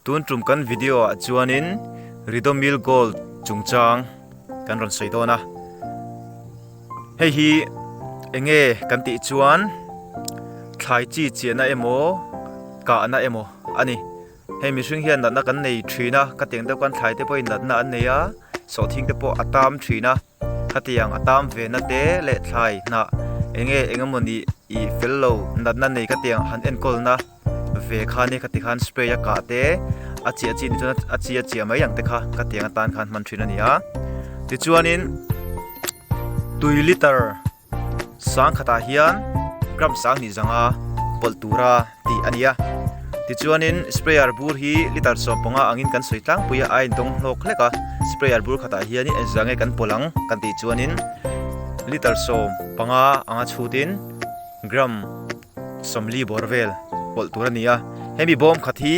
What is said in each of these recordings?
Tun tum kan video ah chuanin Ridomil Gold chungchang kan rawn sawi dawn a. Hei hi enge kan tih chuan thlai chi chiahna emaw kahna emaw a ni. Hei mihring hian natna kan nei thin a, ka tiang deuh khan thlai te pawhin natna an nei a, sawhthing te pawh a tam thin a. Khatiang a tam ve na te leh thlai hnah enge engemawni ih fel lo natna nei ka tiang han enkawl na ve kha nia khati khan spray a kah te a chiah chi ni chuan a chi a chiah mai ang te kha ka tiang atan khan hman thin a ni a tichuanin tui liter Sangkhatah hian gram sanghnih zanga pawlh tura tih a ni a. Tichuanin sprayer bur hi litre 15 angin kan sawi tlangpui a, a indawng hlawk hlek a. Sprayer bur khatah hianin engzah nge kan pawlh ang kan tih chuanin litre 15 anga chhutin gram 40 bawr vel pawlh tur a ni a. Hemi bawm khat hi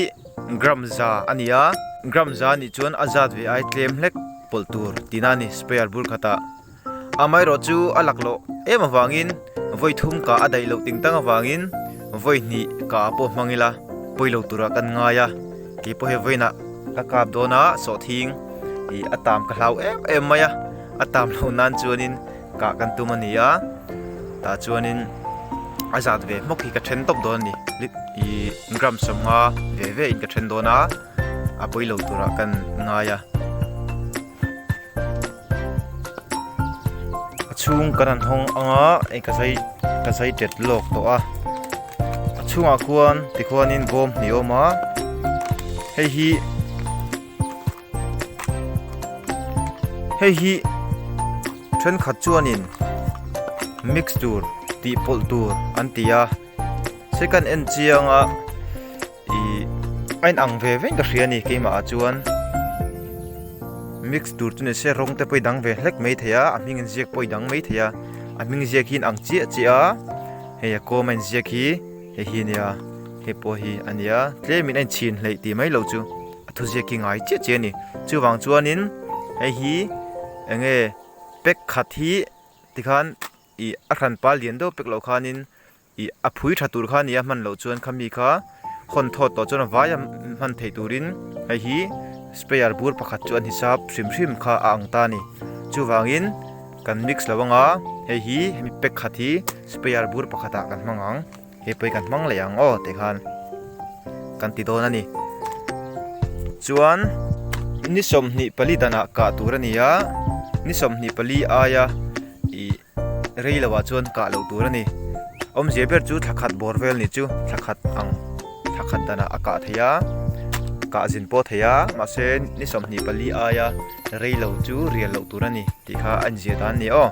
gram za a ni a, gram za nih chuan a zat ve ai tlem hlek pawlh tur tihna a ni sprayer bur khatah. Amaherawh chu a laklawh em avangin vawi thum kah a daih loh ting tang avangin vawi hnih kah pawh hmang ila pawi lo turah kan ngai a, kei pawh hei vawiinah ka kap dawn a sawhthing ih a tam ka hlau em em mai a, a tam loh nan chuanin kah kan tum a ni a, tah chuanin a zat ve hmawk hi ka then tawp dawn a ni ih gram sawmnga ve ve in ka then dawn a a pawi lo turah kan ngai a. A chhung kan han hawng ang a hei ka zai ka zai tet lawk tawh a a chhungah khuan tikhuanin bawm hnih a awm a hei hi hei hi thenkhat chuanin mix tur tih pawlh tur an ti a second en chiang a. Ih a inang ve vein ka hria a ni keimah ah chuan mix tur chu ni se rawng te pawh i dang ve hlek mai thei a a hming inziak pawh i dang mai thei a a hming ziak hi inang chiah chiah a hei a kawm a inziak hi hei hi a nia hei pawh hi a nia tlemin a inchhin hleih tih mai loh chu a thuziak hi ngai chiah chiah a ni chuvang chuanin hei hi eng nge pack khat hi tikhan ih a hranpa lian deuh pack loh khanin. Ih a phui tha tur kha a ni a hman loh chuan khami kha hawn thawt tawh chuan a vai a hman theih turin hei hi sprayer bur pakhat chu an hisap hrim hrim kha a ang ta a ni chuvangin kan mix lo anga hei hi hemi pack khat hi sprayer bur pakhatah kan hmang ang hei pawh hi kan hmang leh ang aw tih khan kan ti dawn a ni chuan ni 24 danah kah tur a ni a ni 24 aia ih. Rei lo ah chuan kah loh tur a ni. Awmzia ber chu thla khat bawr vel ni chu thla khat ang thla khat danah a kah theih a, kah zin pawh theih a, mahse ni 24 aia rei lo chu rial loh tur a ni tih kha a inzia dan a ni aw.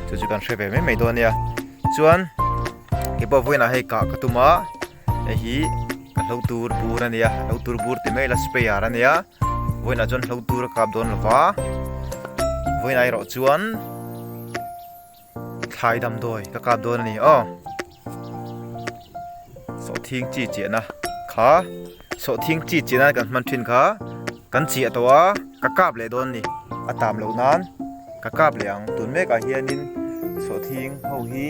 Chu chu kan hre ve mai mai dawn a nia. Chuan keipawh vawiinah hei kah ka tum a, hei hi ka hlo tur bur a nia, hlo tur bur ti mai ila sprayer a nia. Vawiinah chuan hlo tur a kap dawn lo va, vawiinah erawh chuan thlai damdawi ka kap dawn a ni aw. Sawhthing chi chiahna kha sawhthing chi chiahna kan hman thin kha kan chiah tawh a ka kap leh dawn a ni a tam loh nan ka kap leh ang tun mekah hianin sawhthing ho hi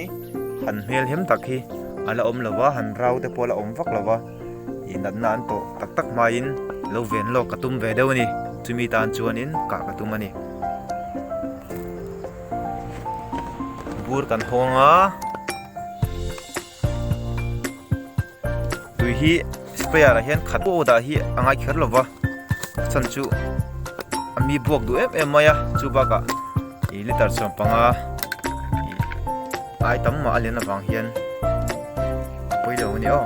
han hmel hem tak hi a la awm lo va han rau te pawh a la awm vak lo va. Ih natna an tawh tak tak hmain lo ven lawk ka tum ve deuh a ni. Chumi tan chuanin kah ka tum a ni. Bur kan hawng a. Tui hi sprayer ah hian khat pawh dah hi a ngai kher lova. A chhan chu a mi buak duh em em mai a. Chu bakah ih litre 15 ih ai tam mah a lian avang hian a pawi lo a ni aw.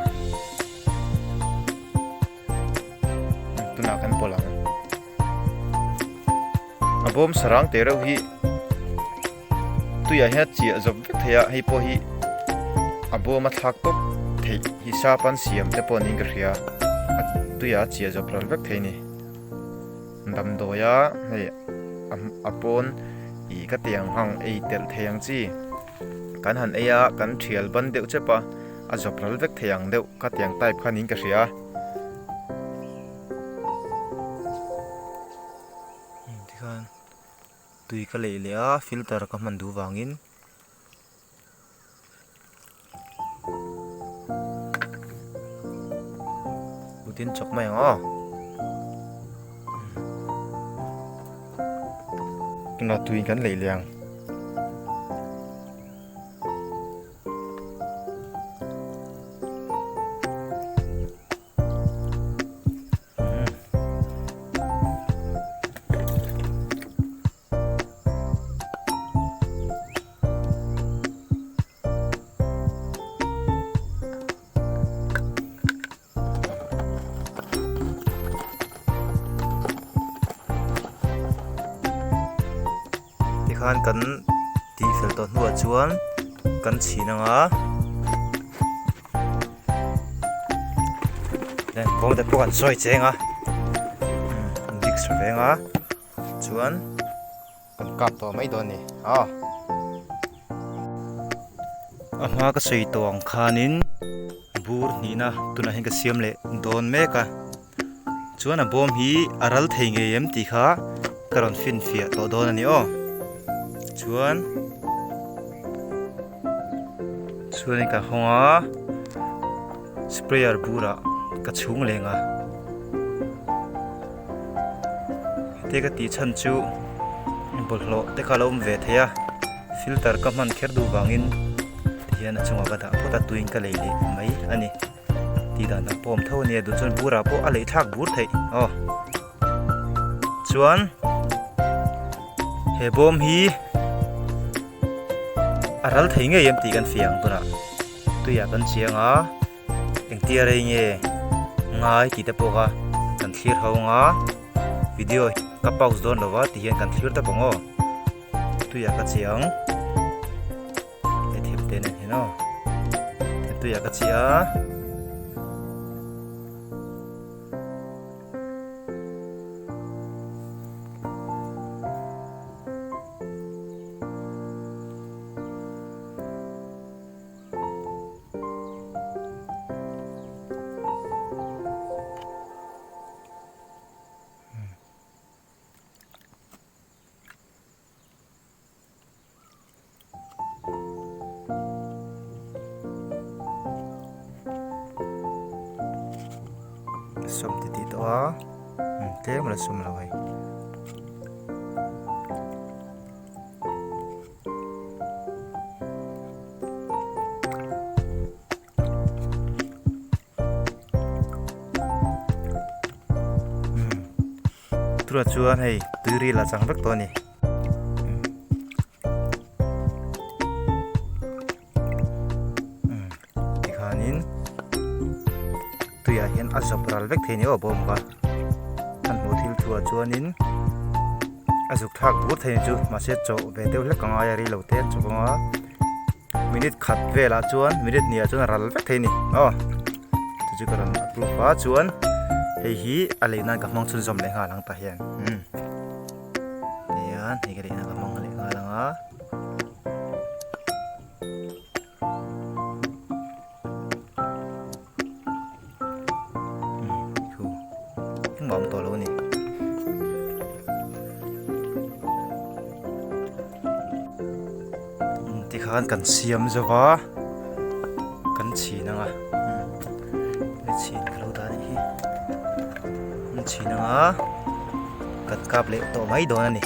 Tunah kan pawlh ang. A bawm sarang te reuh hi tuiah hian a chiah zawp vek thei a, hei pawh hi a bawm a thlak tawp theih hi sap an siam te pawh niin ka hria a tuiah a chiah zawp ral vek thei a ni. Damdawi a hei a pawn ih ka ti ang ang ei telh thei ang chi kan han ei a kan thial ban deuh chep a a zawp ral vek thei ang deuh ka ti ang type kha niin ka hria. Tikhan tui ka leih leh a filter ka hman duh vangin. Tin chawk mai ang aw. Tunah tuiin kan leih leh ang. Tikhan kan tih fel tawh hnuah chuan kan chhin ang a kawng te pawh kan sawi cheng a an mix tha ve ang a chuan kan kap tawh mai dawn a ni aw. A hma ka sawi tawh ang khanin bur hnihna tunah hian ka siam leh dawn mek a chuan a bawm hi a ral thei ngei em tih kha ka rawn finfiah tawh dawn a ni aw chuan chuanin ka hawng a sprayer burah ka chhung leng a heti ka tih chhan chu bawlhhlawh te kha a lo awm ve thei a filter ka hman kher duh vangin tihian a chungah ka dah phawt a tuiin ka lei leh mai a ni tih dan dang pawh a awm tho a nia duh chuan burah pawh a leih thlak bur theih aw chuan he bawm hi a ral thei ngei em tih kan fiah ang tunah tuiah kan chiang a. Engtia rei nge ngai tih te pawh kha kan thlir ho anga video ka pause dawn lova ti hian kan thlir tawp ang aw tuiah ka chiang he thep te nen hian aw tuiah ka chiah a. Sawm ti tih tawh a tlem a la sawm lo hei. Tunah chuan hei tuiril a chang vek tawh a ni. Tikhanin tuiah hian a zawp ral vek thei a ni aw bawm kha. An hmuh thil thuah chuanin a zuk thlak bur thei a ni chu mahse chawh ve deuh hlek a ngai a rei lo te an chawk ang a. Minute khat velah chuan minute hniah chuan a ral vek thei a ni aw chu chu ka rawn approve a chuan hei hi a lei nan ka hmang chhunzawm leh nghal ang tah hian umm tihian hei ka lei nan ka hmang leh nghal ang a. Thu engmah awm tawh lo a ni. Tikhan kan siam zo va kan chhin ang a hei chhin ka lo dah a nih hi kan chhin ang a kan kap leh tawh mai dawn a ni.